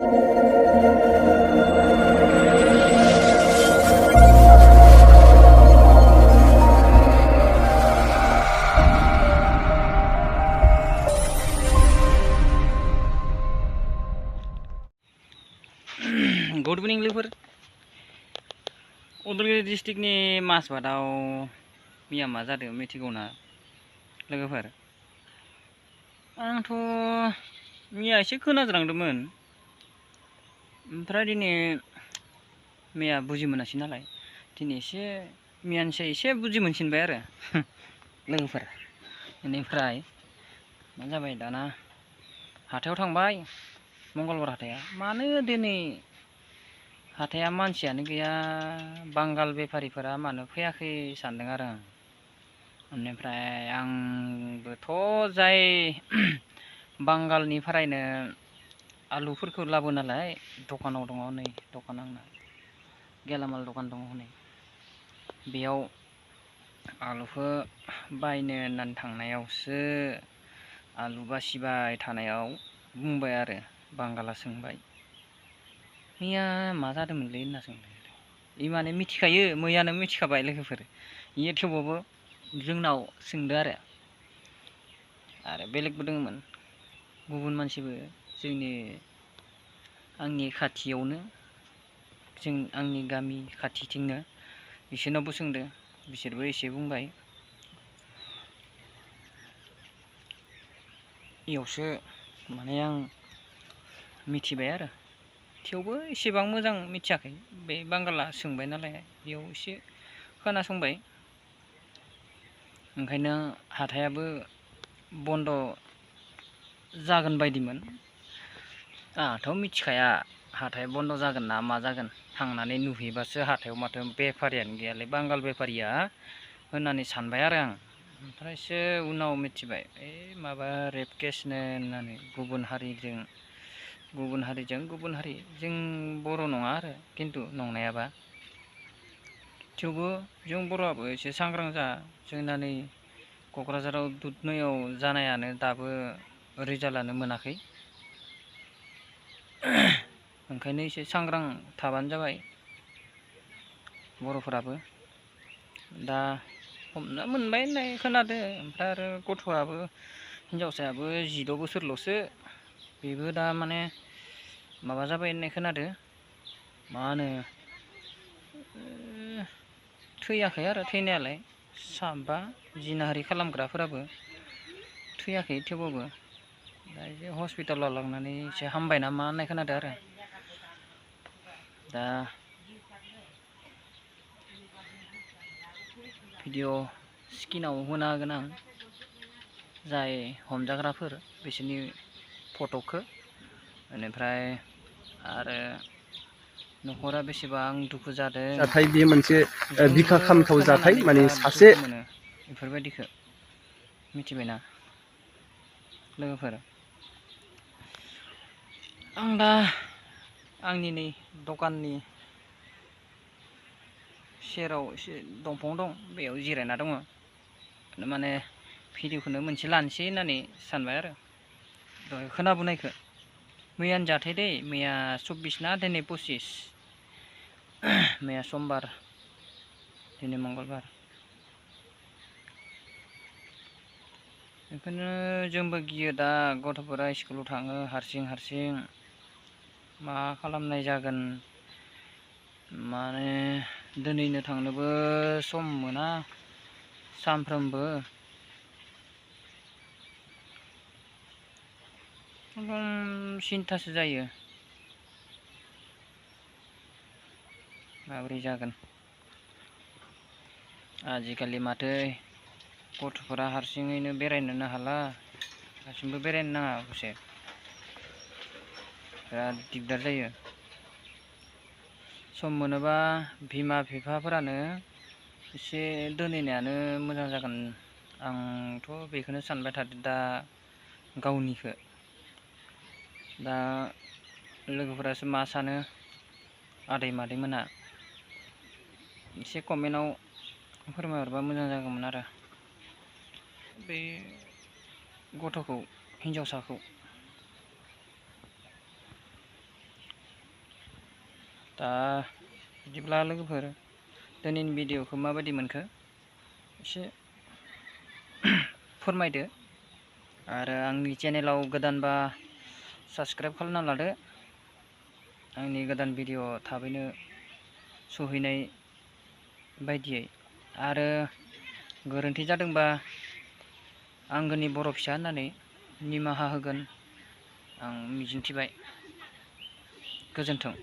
Good इभिनिं लोगोफोर उदालगुरि डिस्ट्रिक्टनि माजबाटआव मैया मा जादों मिथिगौना लोगोफोर? आंथ' मैया एसे खोनाज्रांदोंमोन, ओमफ्राय दिनै मैया बुजि मोनासै नालाय दिनै मैयानिसाय एसे बुजि मोनसिनबाय आरो लोगोफोर। बेनिफ्राय मा जाबाय दाना हाथायाव थांबाय, मंगलबार हाथाया। मानो दिनै हाथाया मानसियानो गैया, बांगाल बेफारिफोरा मानो फैयाखै सानदों आरो आं। बेनिफ्राय आंबोथ' जाय बांगालनिफ्रायनो आलुफोरखौ लाबो नालाय दखानाव दङ, नै दखान आंना गेलामाल दखान दङ हनै। बेयाव आलुखौ बायनो होननानै थांनायावसो आलु बासिबाय थानायाव बुंबाय आरो बांगाला सोंबाय, मैया मा जादोंमोनलै होनना सोंबाय। इ माने मिथिखायो, मैयानो मिथिखाबाय लोगोफोर। इयो थेवबाबो जोंनाव सोंदो आरो बेलेगबो दङमोन, गुबुन मानसिबो आंनि खाथियावनो, आंनि गामि खाथिथिंनो, बिसोरनावबो सोंदो, बिसोरबो एसे बुंबाय। इयावसो माने आं मिथिबाय आरो, थेवबो एसेबां मोजां मिथियाखै। बे बांगाला सोंबाय नालाय बेयाव एसे खोनासंबाय। ओंखायनो हाथायाबो बन्द' जागोन बायदिमोन। आंहाथ' मिथिखाया हाथाय बन्द' जागोन ना मा जागोन, थांनानै नुहैबासो हाथायाव माथो बेफारियानो गैयालै, बांगाल बेफारिया होननानै सानबाय आरो आं। ओमफ्रायसो उनाव मिथिबाय, माबा रेप केसनो होननानै, गुबुन हारिजों गुबुन हारि, जों बर' नङा आरो खिन्थु नंनायाबा। थेवबो जों बर'आबो एसे सांग्रां जा। जोंना नै क'क्राझाराव दुधनैयाव जानायानो दाबो रिजाल्टआनो मोनाखै। ओंखायनो एसे सांग्रां थाबानो जाबाय बर'फोराबो। दा हमना मोनबाय होननाय खोनादो। ओमफ्राय आरो गथ'आबो, हिनजावसायाबो 16 बोसोरल'सो, बेबो दा माने माबा जाबाय होननाय खोनादो, मा होनो थैयाखै आरो थैनायालाय। साबा जिनाहारि खालामग्राफोराबो थैयाखै, थेवबाबो दा एसे हस्पिटालाव लांनानै एसे हामबाय नामा होननाय खोनादों आरो। दा भिडिअ स्क्रिनाव होना होगोन आं, जाय हमजाग्राफोर बिसोरनि फट'खौ। बेनिफ्राय आरो न'खरा बेसेबां दुखु जादों, जाथाय बेयो मोनसे जोंबो बिखा खामथाव जाथाय, खोनानानै माने बिराद सासे दुखु मोनो बेफोरबायदिखौ मिथिबायना लोगोफोर। आं दा आंनि नै दखाननि सेराव एसे दंफां दं, बेयाव जिरायना दङ। माने भिडिअखौनो मोनसे लानोसै होननानै सानबाय आरो, दहाय खोनाबोनायखौ। मैयानो जाथाय दै, मैया 24 ना दिनै 25, मैया समबार दिनै मंगलबार। बेखौनो जोंबो गियो दा, गथ'फोरा स्कुलाव थाङो हारसिं हारसिं, मा खालामनाय जागोन। माने दिनैनो थांनोबो सम मोना सानफ्रोमबो। सिन्थासो जायो, माबोरै जागोन। आजिखालि माथो गथ'फोरा हारसिङैनो बेरायनोनो हाला, हारसिंबो बेरायनो नाङा दसे, बिराद दिगदार जायो। सम मोनोबा बिमा बिफाफोरानो एसे दोनहैनायानो मोजां जागोन। आंथ' बेखौनो सानबाय थादों दा, गावनिखौ। दा लोगोफोरासो मा सानो, आदै मादैमोनहा एसे कमेन्टआव फोरमायहरबा मोजां जागौमोन आरो। बे गथ'खौ, हिन्जावसाखौ दा बिदिब्ला लोगोफोर दिनैनि भिडिअखौ माबायदि मोनखो एसे फोरमायदो आरो आंनि चेनेलाव गोदानबा साबस्क्राइब खालामना लादो आंनि गोदान भिडिअ थाबैनो सहैनाय बायदियै आरो गोरोन्थि जादोंबा आंगोनि बर' फिसा होननानै निमाहा होगोन आं मिजिंथिबाय। गोजोन्थों।